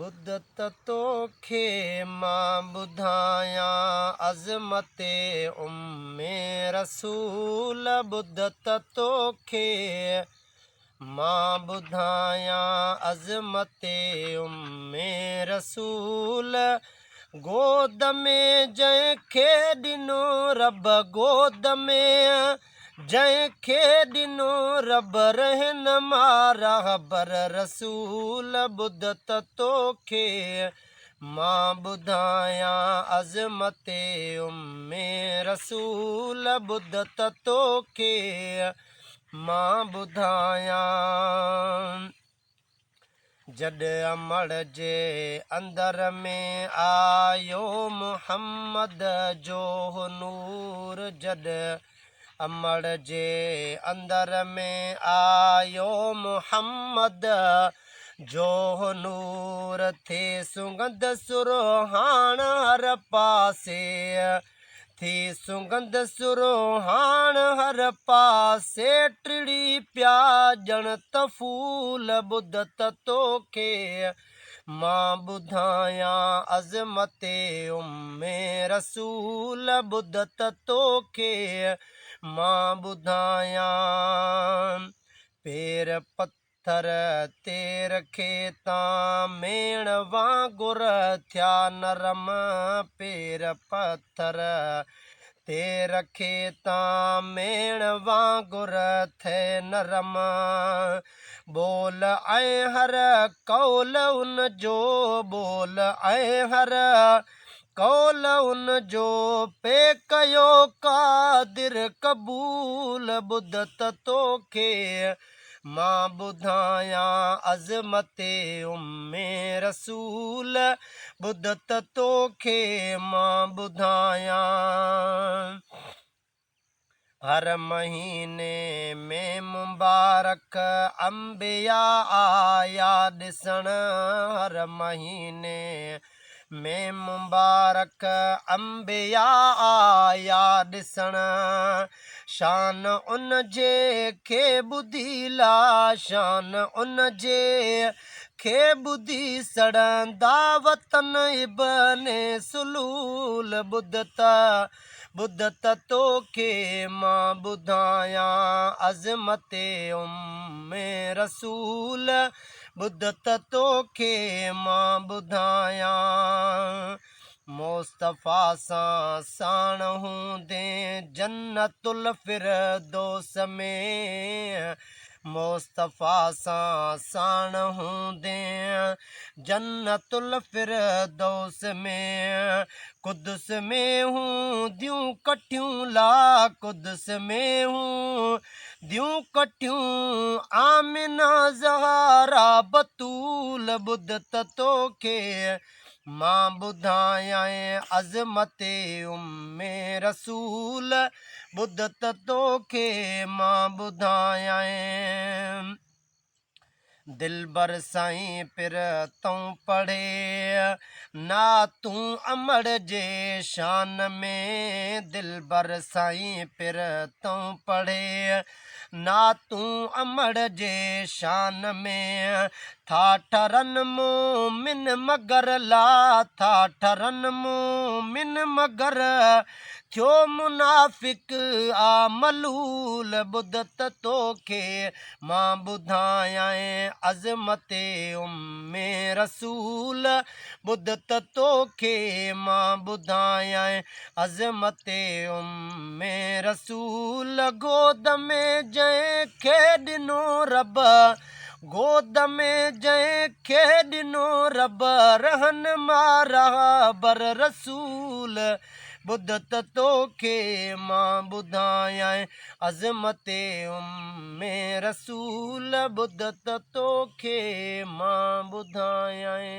ٻڌ ته توکي مان ٻڌايان عظمت ام رسول ٻڌ ته توکي مان ٻڌايان عظمت ام رسول گود ۾ جنهن کي ڏنو رب گود ۾ جنهن کي ڏنو رب رهنما راهبر رسول ٻڌ ته توکي مان ٻڌايان عظمت ام رسول ٻڌ ته توکي مان ٻڌايان. جڏ امڙ جي اندر ۾ آيو محمد جو نور جڏ امڙ جي اندر ۾ آيو محمد جو نور ٿي سنگند سرهاڻ هر پاسي ٿي سنگند سرهاڻ هر پاسي ٽڙي پيا ڄڻ ته ڦول ٻڌ ته توکي مان ٻڌايان عظمت ام رسول ٻڌ ته توکي مان ٻڌايان پير پٿر تي رکي تان ميڻ وانگر ٿيا نرم پير پٿر تي رکي تان ميڻ وانگر ٿئي نرم ٻول ۽ هر قول ان جو ٻول ۽ هر قول ان جو پي ڪيو قادر قبول ٻڌ ته توکي مان ٻڌايان عظمت ام رسول، ٻڌ ته توکي مان ٻڌايان. هر مهيني ۾ مبارڪ انبياء آيا ڏسڻ، هر مهيني ۾ مبارڪ انبياء آيا ڏسڻ، شان ان جي کي ٻڌي لا شان ان جي کي ٻڌي سڙندا وطن ابن سلول ٻڌ ته ٻڌ ته توکي مان ٻڌايان عظمت ام رسول ٻڌ ته توکي مان ٻڌايان مصطفيٰ سان ساڻ هوندين جنت الفردوس ۾ مصطفيٰ سان ساڻ هوندين جنت الفردوس ۾، قدس ۾ هونديون ڪٺيون لا قدس ۾ هونديون ڪٺيون آمنه زهرا بتول ٻڌ ته توکي مان ٻڌايانء عظمت ام رسول ٻڌ ته توکي مان ٻڌايانء. دلبر سائين پر تون پڙهي نعتون امڙ جي شان ۾ دلبر سائين پر تون پڙهي نعتون امڙ جي شان ۾ ٿا ٺرن مومن مگر لا ٿا ٺرن مومن مگر ٿيو منافق آ ملول ٻڌ ته توکي مان ٻڌايانء عظمت ام رسول ٻڌ ته توکي مان ٻڌايانء عظمت ام رسول گود ۾ جنهن کي ڏنو رب گود ۾ جنهن کي ڏنو رب رهنما راهبر رسول ٻڌ ته توکي مان ٻڌايانء عظمت ام رسول ٻڌ ته توکي مان ٻڌايانء.